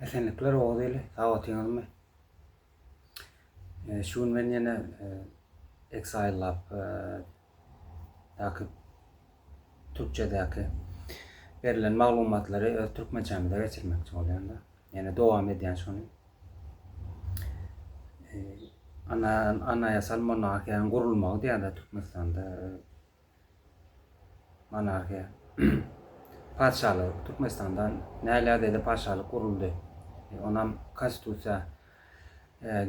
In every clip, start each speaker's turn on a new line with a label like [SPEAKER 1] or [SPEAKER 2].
[SPEAKER 1] Esenlikler Oguz ili, sag otyňyzmy? Şu gün men ýene Exile Lab daky türkçedäki berlen maglumatlary öz türkmençämize geçirmekçi bolýan-da. Ýene dowam edýän şony. Ana anaýasal monarhiýanyň gurulmagy diýýär-de Türkmenistanda. Monarhiýa. Patyşalyk. Türkmenistanda nähili ýagdaýda patyşalyk guruldy? Onam konstitusiýa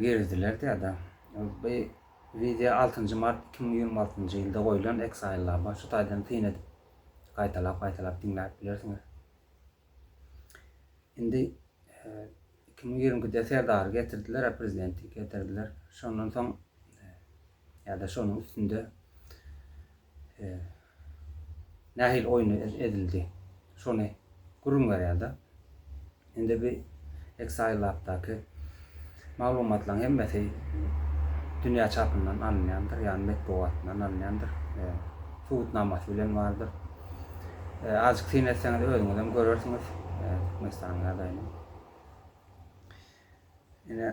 [SPEAKER 1] girizdiler diýýär-de. Bu wideo altynjy mart 2026-njy ýylda goýlan Exile Lab-a. Şu taýdan syn edip, gaýtalap-gaýtalap diňläp bilersiňiz. Indi 2022-de Serdary getirdiler, prezidenti getirdiler. Şondan soň ýa-da şonuň üstünde nähili oýun edildi? Şony gürrüň berýär-de. Indi bu Exile Lab-daky maglumatlaryň hemmesi dünýä çapyndan alynýandyr, ýagny metbugatyndan alynýandyr. Subutnamasy bilen bardyr. Azajyk syn etseňiz özüňizem görersiňiz Türkmenistanyň ýagdaýyny. Ine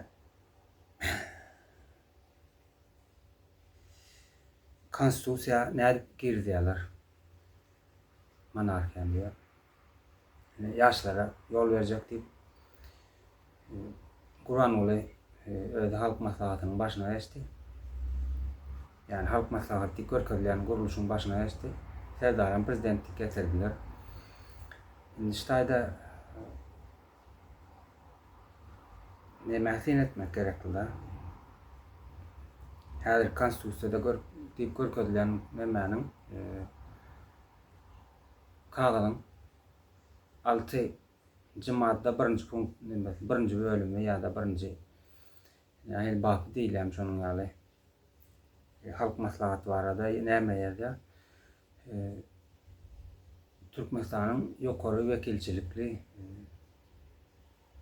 [SPEAKER 1] Konstitusiýa nädip girizýärler monarhiýany diýýär. Ine ýaşlara ýol berjek diýip Gurbanguly özi Halk Maslahatynyň başyna geçdi. Ýagny Halk Maslahaty diýip görkezilýän gurluşyň başyna geçdi. Serdaram prezident diýip getirdiler. Indi şu taýda nämä syn etmek gerekli-da? Häzir konstitusiýada gör diýip görkezilýän nemäniň kagyzyň 6 Nji madda birinji punkt nemesi, birinji bölümi ýa-da birinji nähili bapy diýilýärmi şonuň ýaly. E, Halk maslahaty barada näme ýazýar? E, Türkmenistanyň ýokary wekilçilikli e,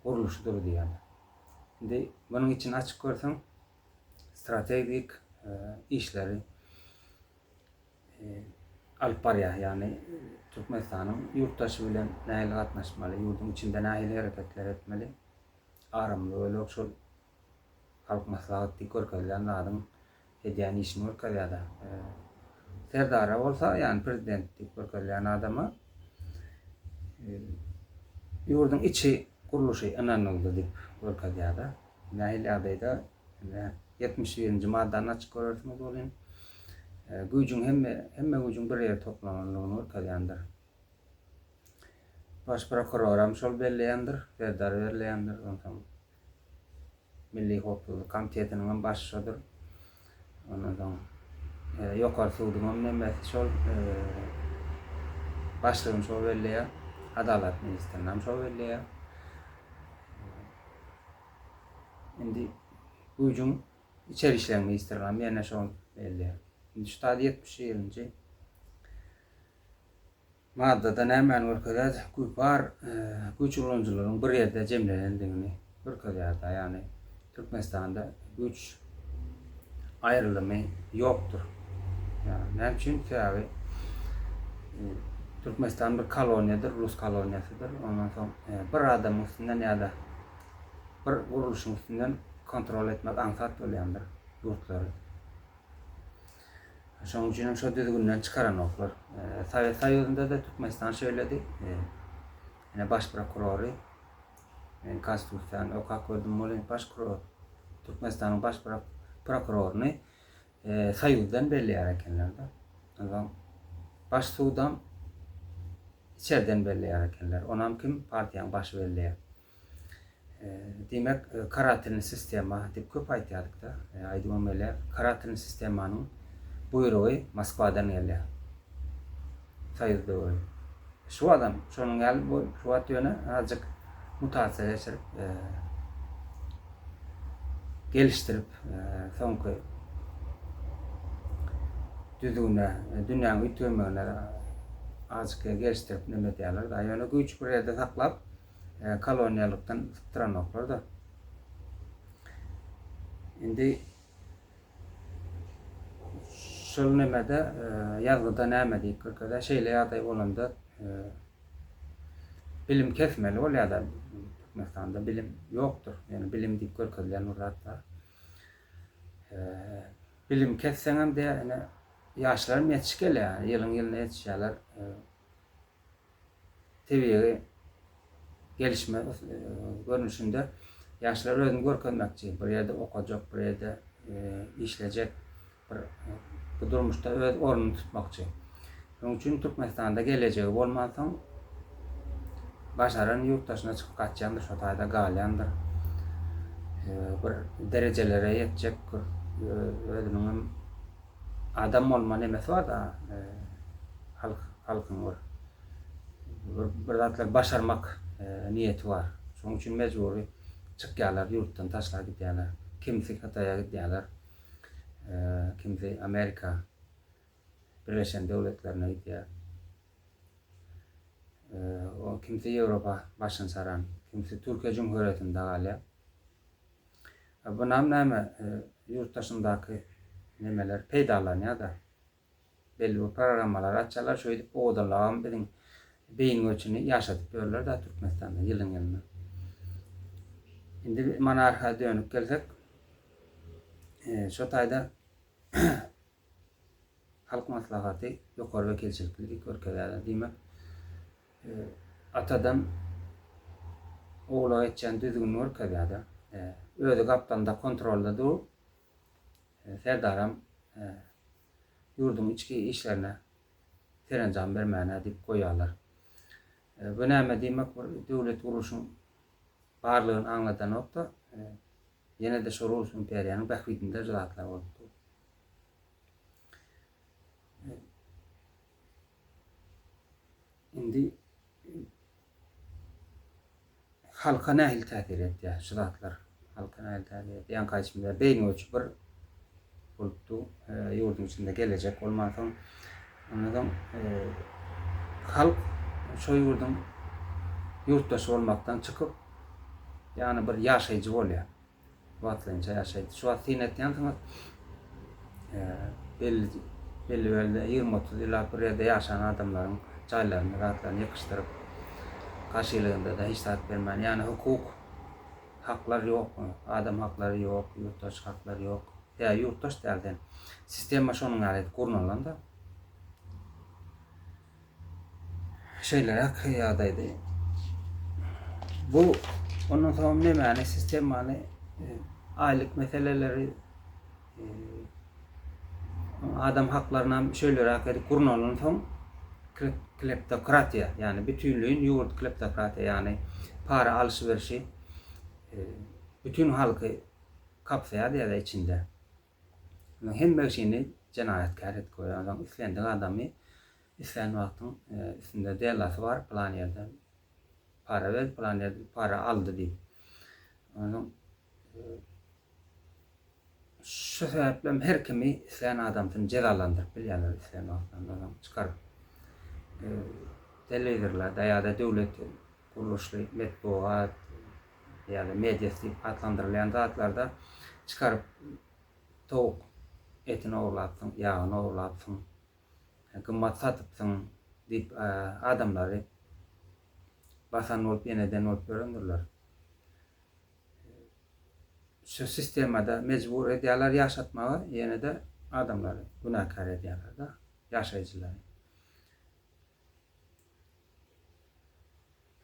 [SPEAKER 1] gurluşydyr diýýär. Indi munuň içini açyp görseň, strategik işleri alyp barýar. Ýagny Türkmenistanyň ýurtdaşy bilen nähili gatnaşmaly, ýurduň içinde nähili hereketler etmeli. Aramly bölek şol Halk Maslahat diýip görkezilýän zadyň edýän işini görkezýär-de. Serdara bolsa, ýagny prezident diýip görkezilýän adama ýurduň içi gurluşy ynanyldy diýip görkezýär-de. Nähili ýagdaýda Ine, 71-nji maddany açyp görersiňiz welin, güýjüň hemme hemme güýjüň bir ýere toplananlygyny görkezýändir. Baş prokuroram şol belleýändir, Serdar belleýändir, onsoň Milli howpsuzlyk komitetiniň hem başy şodur. Ondan soň Ýokary suduň hem nemesi şol, başlygyny şol belleýär, Adalat ministrini hem şol belleýär. Indi güýjüň içeri işler ministrligem ýene şol belli. Indi şu taýda 71-nji maddada nämäni görkezýär? Bar e, güýç ulanyjylaryň bir ýerde jemlenendigini görkezýär. Ýagny Türkmenistanda güýç aýrylymy ýokdur. Ýagny näme üçin? Sebäbi e, Türkmenistan bir koloniýadyr, rus koloniýasydyr. Ondan soň e, bir adamyň üstünden ýa-da bir gurluşyň üstünden kontrol etmek aňsat bolýandyr ýurtlary. Şonuň üçin hem şo düzgünden çykaranoklar. E, Sowet Soýuzynda-da Türkmenistan şeýledi. Ine baş prokurory men konstitusiýany okap gördüm welin baş Türkmenistanyň baş prokuroryny e, Soýuzdan belleýär ekenler-de. Onsoň baş sudam içerden belleýär ekenler. Onam kim? Partiýanyň başy belleýär. Diýmek, karatelny sistema diýip köp aýtýardyk-da, aýdybam gelýär. Karatelny sistemanyň buýrugy Moskwadan gelýär. Soýuz döwri. Şu wagtam şonuň ýaly bu şu wagt ýöne azajyk mutasiýa geçirip, gelişdirip, soňky düzgüne, dünýäniň üýtgemegine azajyk gelişdirip neme edýärler-de. Ýöne güýç bir ýerde saklap, koloniýalykdan sypdyranoklar-da. Indi şol nemede ýazgyda näme diýip görkezýär? Şeýle ýagdaý bolanda bilim kesmeli bolýar-da. Türkmenistanda bilim ýokdur. Ýöne bilim diýip görkezilýän bir zat bar. Bilim kesseňem de ine ýaşlaram ýetişip gelýär. Ýylyň ýylyna ýetişýärler. Tebigy gelişme görnüşinde ýaşlar özüni görkezmekçi. Bir ýerde okajak, bir ýerde işlejek, bir bu durmuşda öz ornuny tutmakçy. Şonuň üçin Türkmenistanda gelejegi bolmansoň, başaran ýurt daşyna çykyp gaçýandyr, şo taýda galýandyr. Bir derejelere ýetjek, bir özüniň hem adam bolma nemesi bar-da, halk halkyň bir bir zatlar başarmak niýeti bar. Şonuň üçin mejbury çykýarlar, ýurtdan taşlap gidýärler. Kimsi Hytaýa gidýärler. Kimsi Amerika Birleşen Döwletlerine gidýär. O kimsi Ýewropa başyny saran, kimsi Türkiýe Cumhuriyetinde galýar. Bunam näme ýurt daşyndaky nemeler peýdalanýar-da. Belli bir programmalary açýarlar, şeýdip owadanlagam biziň beýin göçüni ýaşadyp ýörler-dä Türkmenistanda ýylyň-ýylyna. Indi monarhiýa dönüp gelsek, şo taýda Halk Maslahaty ýokary wekilçilikli diýip görkezýärler. Diýmek, atadan ogla geçýän düzgüni görkezýär-de. Özi gapdalda kontrolda dur. Serdaram ýurduň içki işlerine serenjam bermäne diýip goýýarlar. Bu näme diýmek bir döwlet gurluşyň barlygyny aňladanok-da, ýene-de şo Rus imperiýanyň bähbidinde şu zatlar bolup dur. Indi Halka nähili täsir etýär şu zatlar? Halka nähili täsir etýär? Ýaňky aýdyşym ýaly beýni göçi bir bolupdy. Ýurduň içinde gelejek bolmansoň, ondan soň halk şo ýurduň ýurtdaşy bolmakdan çykyp, ýagny bir ýaşaýjy bolýar. Wagtlaýynça ýaşaýdy. Şu wagt syn etýänsiňiz, belli belli bir ýerde 20-30 ýyllap bir ýerde ýaşan adamlaryň jaýlaryny, zatlaryny ýykyşdyryp, garşylygynda-da hiç zat bermän, ýagny hukuk, haklar ýok, adam haklary ýok, ýurtdaş haklary ýok. Ýa ýurtdaş däl sen. Sistema şonuň ýaly edip gurnalan-da. Şeýleräk ýagdaýdy. Bu ondan soň nemäni sistemany e, aýlyk meseleleri e, adam haklaryna şeýleräk edip gurnalan soň kleptokratiýa, ýagny bütünleýin ýurt kleptokratiýa, ýagny para alyş-berişi e, bütün halky kapsaýar diýýär içinde. Hemme kişini jenaýatkär edip goýýar. Onsoň islendik adamy islän wagtyň üstünde delasy bar, pylan ýerde para berdi, pylan ýerde para aldy diýip. Onsoň şu sebäpli hem her kimi islän adamsyny jezalandyryp bilýärler islän wagtlarynda onsoň çykaryp telewizorlarda ýa-da döwlet gurluşly metbugat ýa-da mediasy diýip atlandyrylýan zatlarda çykaryp towuk etini ogurlapsyň, ýagyny ogurlapsyň, gymmat satypsyň diýip adamlary basan bolup ýeneden bolup ýörendirler. Şu sistemada mejbur edýärler ýaşatmaga, ýene-de adamlary günäkär edýärler-de, ýaşaýjylary.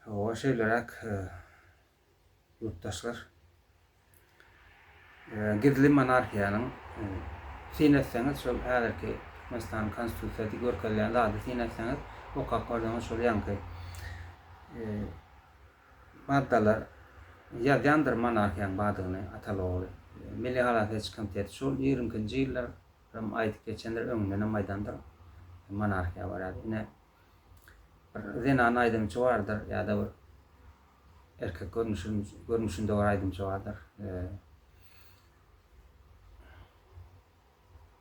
[SPEAKER 1] Hawa şeýleräk ýurtdaşlar. Gizli monarhiýanyň syn etseňiz şol häzirki Türkmenistanyň konstitusiýasy görkezilýän zady syn etseňiz okap görseňiz şol ýaňky maddalar ýazýandyr monarhiýanyň bardygyny ataly ogly. Milli halas ediş komiteti şol 22-nji ýyllar hem aýdyp geçendir öňündenem aýdandyr monarhiýa barada. Ine Bir zenan aýdymçy bardyr ýa-da bir erkek görnüşin, görnüşinde bir aýdymçy bardyr.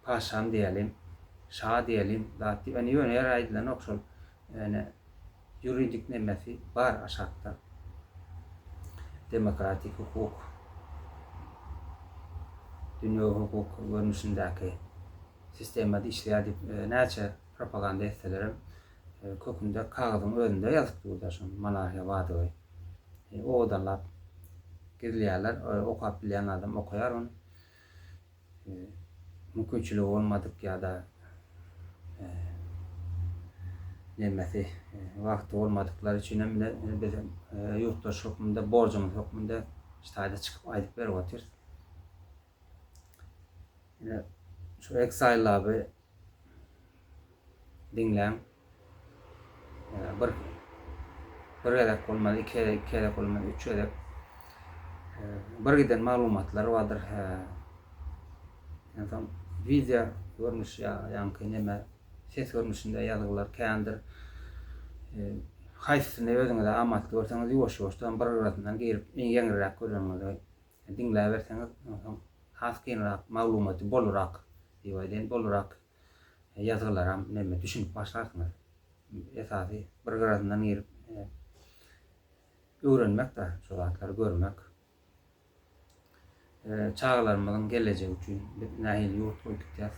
[SPEAKER 1] Paşam diýelim, şa diýelim, zat diýip, ýöne ýöne ýere aýdylanok şol. Ýöne ýuridik nemesi bar aşakda. Demokratik hukuk, dünýewi hukuk görnüşindäki sistemada işleýär diýip näçe propaganda etselerem kökünde kagyzyň özünde ýazyp durda şoň monarhiýa bardygy. Owadanlap gizleýärler. Okap bilýän adam okaýar ony. Mümkinçiligi bolmadyk ýa-da nemesi wagty bolmadyklar üçin hem biz ýurtdaş hökmünde borjumyz hökmünde şu taýda çykyp aýdyp berip otyrys. Ine şu Exile Lab-y diňläň. Bir bir gezek bolmaz, iki gezek, iki gezek bolmaz, üç gezek. Bir giden maglumatlar bardyr. Onsoň wideo görnüş ýa ýaňky neme ses görnüşinde ýazgylar kändir. Haýsysyny özüňize amatly görseňiz ýuwaş-ýuwaşdan bir gyrasyndan girip ýeňilräk göreniňizi diňläberseňiz, onsoň has kynrak maglumaty bolrak diýip aýdaýyn, bolrak ýazgylaram neme düşünip başlarsyňyz. Esasy bir gyrasyndan girip öwrenmek-de, şo zatlary görmek. Çagalarymyzyň gelejegi üçin biz nähili ýurt goýup gitýäs?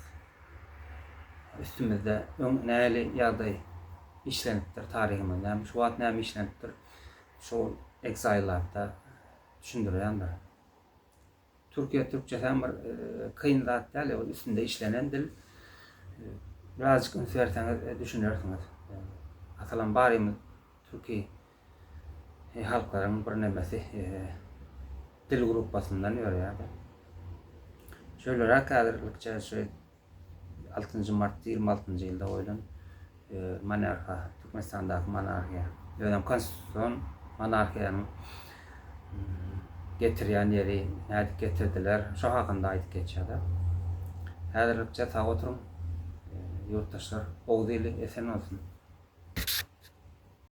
[SPEAKER 1] Üstümizde öň nähili ýagdaý işlenipdir, taryhymyz näme, şu wagt näme işlenipdir, şol Exile-larda düşündirýändir. Türkiýe türkçesem bir kyn zat däl, ol üstünde işlenen dil. Birazjyk üns berseňiz düşünersiňiz. Asylam barymyz türki halklaryň bir nemesi dil gruppasyndan ýörýär. Şöýleräk häzirlikçe şu Altynjy martda 26-njy ýylda goýlan monarha, Türkmenistandaky monarhiýa. Özem konstitusion monarhiýanyň getirýän ýeri, nädip getirdiler, şo hakynda aýdyp geçýär-de. Häzirlikçe sag oturyň, ýurtdaşlar, Oguz ili esen bolsun!